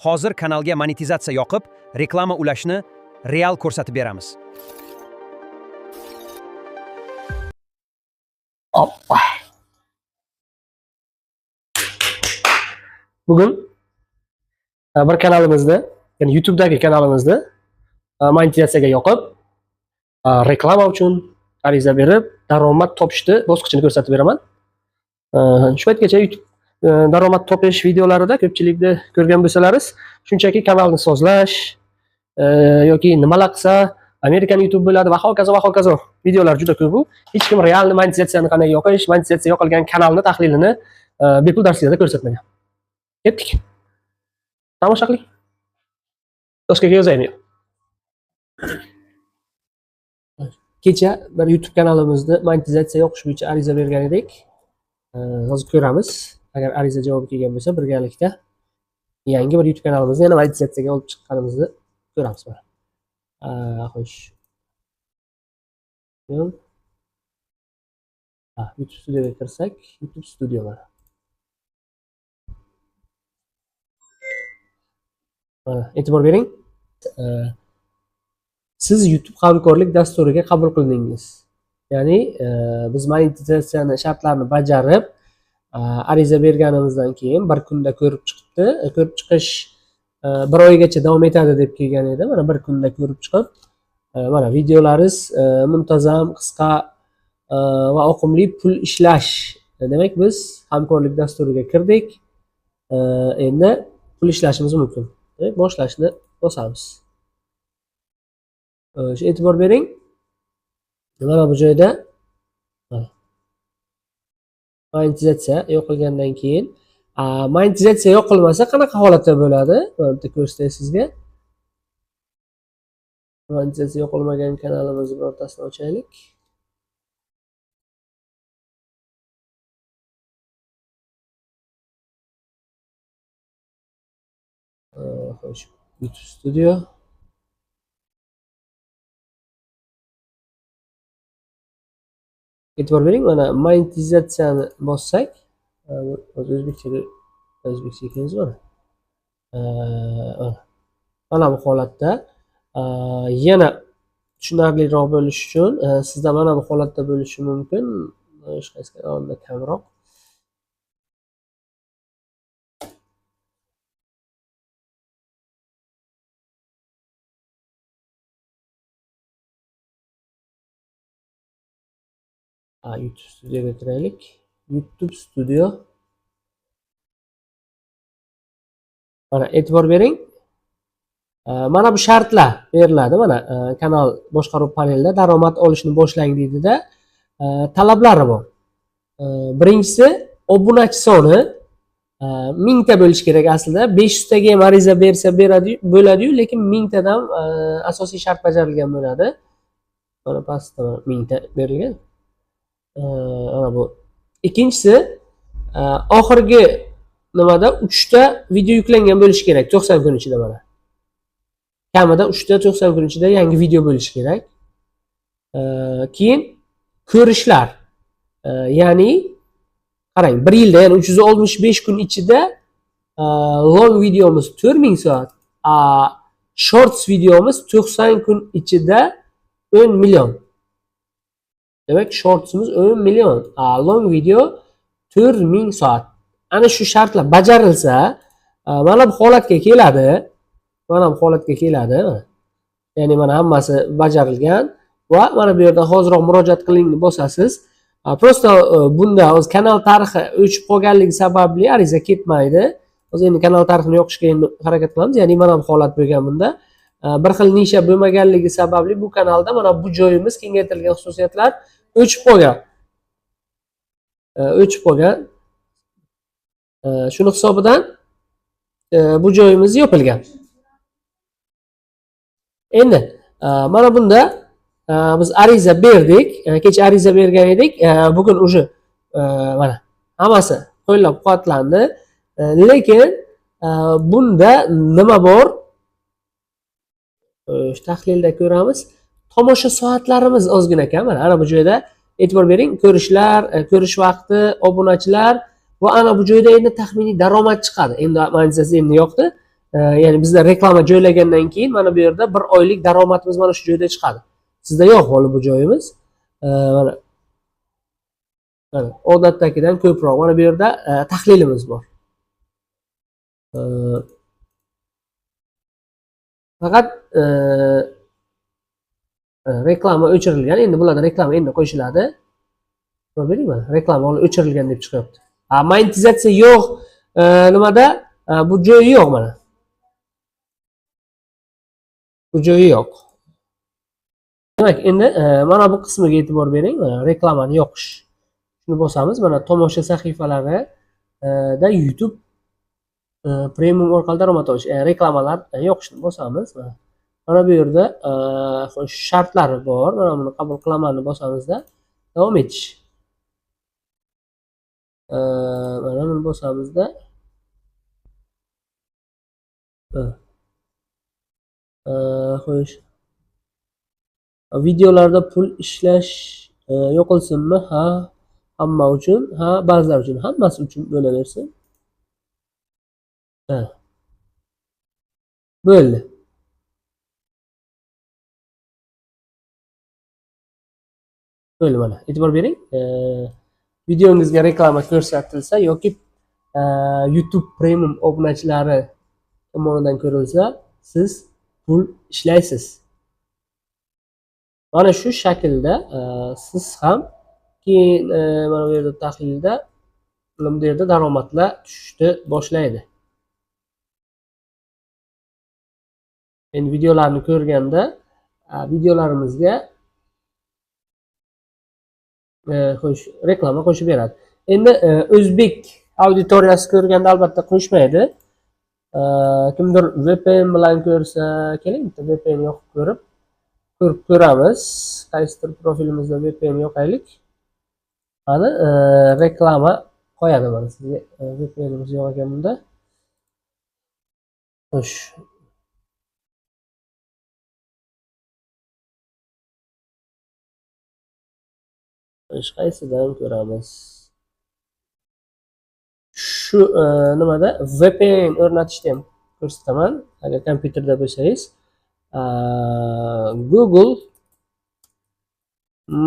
Hozir kanalga monetizatsiya yoqib, reklama ulashni real ko'rsatib beramiz. Hoppa. Bugun bir kanalimizda, ya'ni YouTube'dagi kanalimizda monetizatsiyaga yoqib, reklama uchun ariza berib, daromad topishni bosqichini ko'rsatib beraman. Shu paytgacha YouTube daromad topish videolarida ko'pchilikni ko'rgan bo'lsalaringiz, shunchaki kanalni sozlash yoki nimalar qilsa Amerikan YouTube bo'ladi va hokazo va hokazo videolar juda ko'p u. Hech kim realni monetizatsiyani qanday yoqish, monetizatsiya yoqilgan kanalni tahlilini bepul darslarda ko'rsatmagan. Ketdik. Tomosha qiling. Doskaga yozaymi? Kecha bir YouTube kanalimizda monetizatsiya yoqish bo'yicha ariza bergan edik. Hozir ko'ramiz. Agar ariza javobi kelgan bo'lsa, birgalikda yangi bir YouTube kanalimizni yana monetizatsiyaga olib chiqqanimizni ko'ramiz mana. Xo'sh. YouTube Studioga kirsak, YouTube Studio mana. Mana, e'tibor bering. Siz YouTube hamkorlik dasturiga qabul qilindingiz. Ya'ni biz monetizatsiyani shartlarini bajarib, ariza berganimizdan keyin bir kunda ko'rib chiqibdi. Ko'rib chiqish bir oygacha davom etadi deb kelgan edi. Mana bir kunda ko'rib chiqib, mana videolaringiz muntazam, qisqa va oqimli pul ishlash. Demak, biz hamkorlik dasturiga kirdik. Endi pul ishlashimiz mumkin. Demak, boshlashni bosamiz. Shu e'tibor bering. Mana bu joyda monetizatsiya yoqilgandan keyin, monetizatsiya yoqilmasa qanaqa holatda bo'ladi? Mana bitta ko'rsatay sizga. Monetizatsiya yoqilmagan kanalimizni birortasini ochaylik. Xo'sh, YouTube Studio. E'tibor bering, mana monetizatsiyani bossak, hozir o'zbekcha ekanmiz mana. Mana bu holatda yana tushunarliroq bo'lishi uchun sizda mana bu holatda bo'lishi mumkin. Hech qaysi kanalda kamroq. YouTube Studio'ga kiraylik. YouTube Studio. Mana e'tibor bering. Mana bu shartlar beriladi. Mana kanal boshqaruv panelida daromad olishni boshlang deydida, talablari bor. Birinchisi obunachi soni 1000 ta bo'lishi kerak aslida. 500 taga ham ariza bersa beradi, bo'ladi-yu, lekin 1000 tadan asosiy shart bajarilgan bo'ladi. Mana pastda 1000 ta berilgan. Mana bu. Ikkinchisi, oxirgi nimada 3 ta video yuklangan bo'lishi kerak 90 kun ichida mana. Kamida 3 ta 90 kun ichida yangi video bo'lishi kerak. Keyin ko'rishlar. Ya'ni qarang, 1 yilda, ya'ni 365 kun ichida long videomiz 4000 soat, shorts videomiz 90 kun ichida 10 million. Demak, shortsimiz 10 million, long video 4000 soat. Ana shu shartlar bajarilsa, mana bu holatga keladi. Mana bu holatga keladi. Ya'ni mana hammasi bajarilgan va mana bu yerda hoziroq murojaat qiling deb bosasiz. Prosta bunda hozir kanal tarixi o'chib qolganligi sababli ariza ketmaydi. Hozir endi kanal tarixini yoqishga endi harakat qilamiz. Ya'ni mana bu holat bo'lgan bunda. Bir xil nisha bo'lmaganligi sababli bu kanalda mana bu joyimiz kengaytirilgan xususiyatlar o'chib qolgan. O'chib qolgan. Shuni hisobidan bu joyimiz yopilgan. Endi mana bunda biz ariza berdik. Kecha ariza bergan edik. Bugun уже mana hammasi qo'llab-quvvatlandi. Lekin bunda nima bor? Tahlilda ko'ramiz. Tomosha soatlarimiz ozgina kam. Mana bu joyda e'tibor bering, ko'rishlar, ko'rish vaqti, obunachilar va ana bu joyda endi taxminiy daromad chiqadi. Endi monetizatsiya endi yoqdi. Ya'ni bizlar reklama joylagandan keyin mana bu yerda bir oylik daromadimiz mana shu joyda chiqadi. Sizda yo'q holi bu joyimiz. Mana odatdagidan ko'proq. Mana bu yerda tahlilimiz bor. Faqat reklama o'chirilgan. Endi bularda reklama endi qo'shiladi. Bering mana, reklama o'chirilgan deb chiqyapti. Monetizatsiya yo'q, nimada? Bu joyi yo'q mana. Bu joyi yo'q. Demak, endi mana bu qismiga e'tibor bering. Mana reklamani yoqish. Shuni bosamiz. Mana tomosha sahifalarida YouTube Premium orqali daromad olish, reklamalar yoqishni bosamiz. Mana bu yerda shartlari bor. Mana buni qabul qilamanni bosamizda davom etish. Mana buni bosamizda xo'sh, videolarda pul ishlash yo'qolsinmi? Ha, hamma uchun, ha, ba'zilar uchun, hammasi uchun bo'laversin. Ha. Bo'ldi. Bo'ldi mana. E'tibor bering. Videongizga reklama ko'rsatilsa yoki YouTube Premium obunachilari tomonidan ko'rilsa, siz pul ishlaysiz. Mana shu shaklda siz ham keyin mana bu yerda tahlilda, bu yerda daromadlar tushishni boshlaydi. Endi videolarni ko'rganda videolarimizga xo'sh reklama qo'shib beradi. Endi o'zbek auditoriyasi ko'rganda albatta qo'shmaydi. Kimdir VPN bilan ko'rsa, keling bitta VPN yoqib ko'rib ko'ramiz. Qaysidir profilimizda VPN yoqaylik. Mana reklama qo'yadi mana sizga. VPNimiz yo'q ekan bunda. Xo'sh. Qaysidan ko'ramiz? Shu nimada VPN o'rnatishni ham ko'rsataman. Agar kompyuterda bo'lsangiz, Google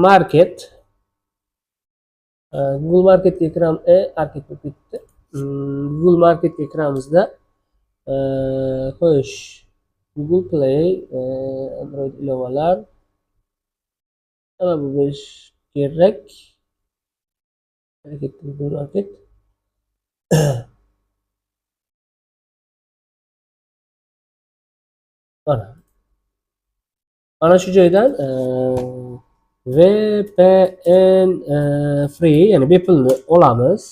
Market, Google Marketga kiramiz, market bo'lib ketdi. Google Marketga kiramizda, xo'sh, Google Play, Android ilovalar, mana bu bo'lish kerak. Google Market. Mana shu joydan VPN free, ya'ni bepulni olamiz.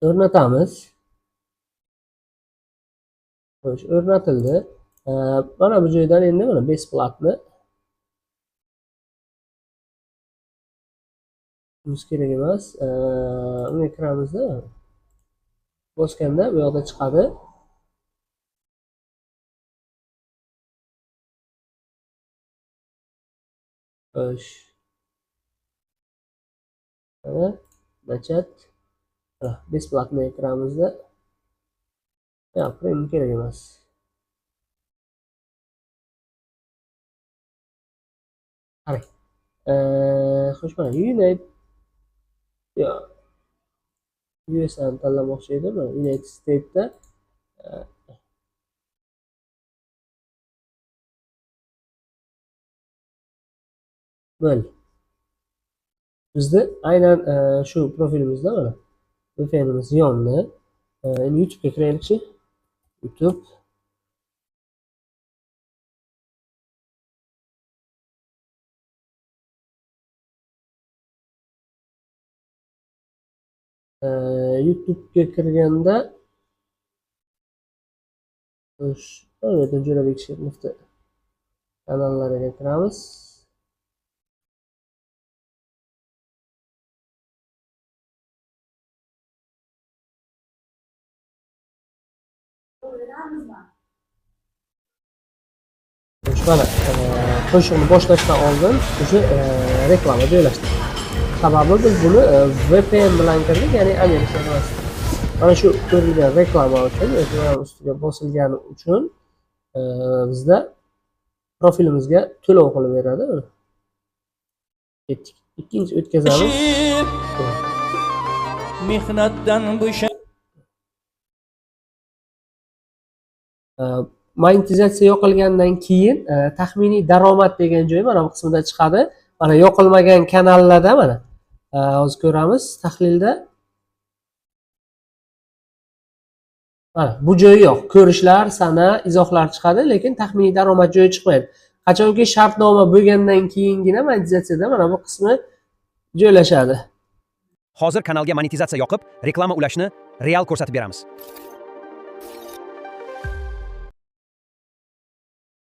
O'rnatamiz. Xo'sh, o'rnatildi. Mana bu joydan endi mana besplatni biz kerak emas. Unga kiramizda. Bosganda bu yoqda chiqadi. Xo'sh. Mana nachat. Besplatni kiramizda. Ya, premium kerak emas. Qarang. Xo'sh, mana United yo USAni tanlamoqchi edim. United States'da bo'ldi. Bizda aynan shu profilimizda mana VPNimiz yondi. Endi YouTube'ga kiraylikchi. YouTube. YouTube'ga kirganda xo'sh, bu yerdan Jo'rabek Sherimovni kanallariga kiramiz. Mana qo'shiqni boshlashdan oldin o'sha reklama joylashdi. Sababi biz buni VPN bilan kirdik, ya'ni Amerika emas. Mana shu ko'rilgan reklama uchun yoki mana ustiga bosilgani uchun bizda profilimizga to'lov qilib beradi. Ketdik. Ikkinchi o'tkazamiz. Mehnatdan bo'sha Monetizatsiya yoqilgandan keyin taxminiy daromad degan joyi mana bu qismida chiqadi. Mana yoqilmagan kanallarda mana hozir ko'ramiz tahlilda. Mana bu joyi yo'q. Ko'rishlar, sana, izohlar chiqadi, lekin taxminiy daromad joyi chiqmaydi. Qachonki shartnoma bo'lgandan keyingina monetizatsiyada mana bu qismi joylashadi. Hozir kanalga monetizatsiya yoqib, reklama ulashni real ko'rsatib beramiz.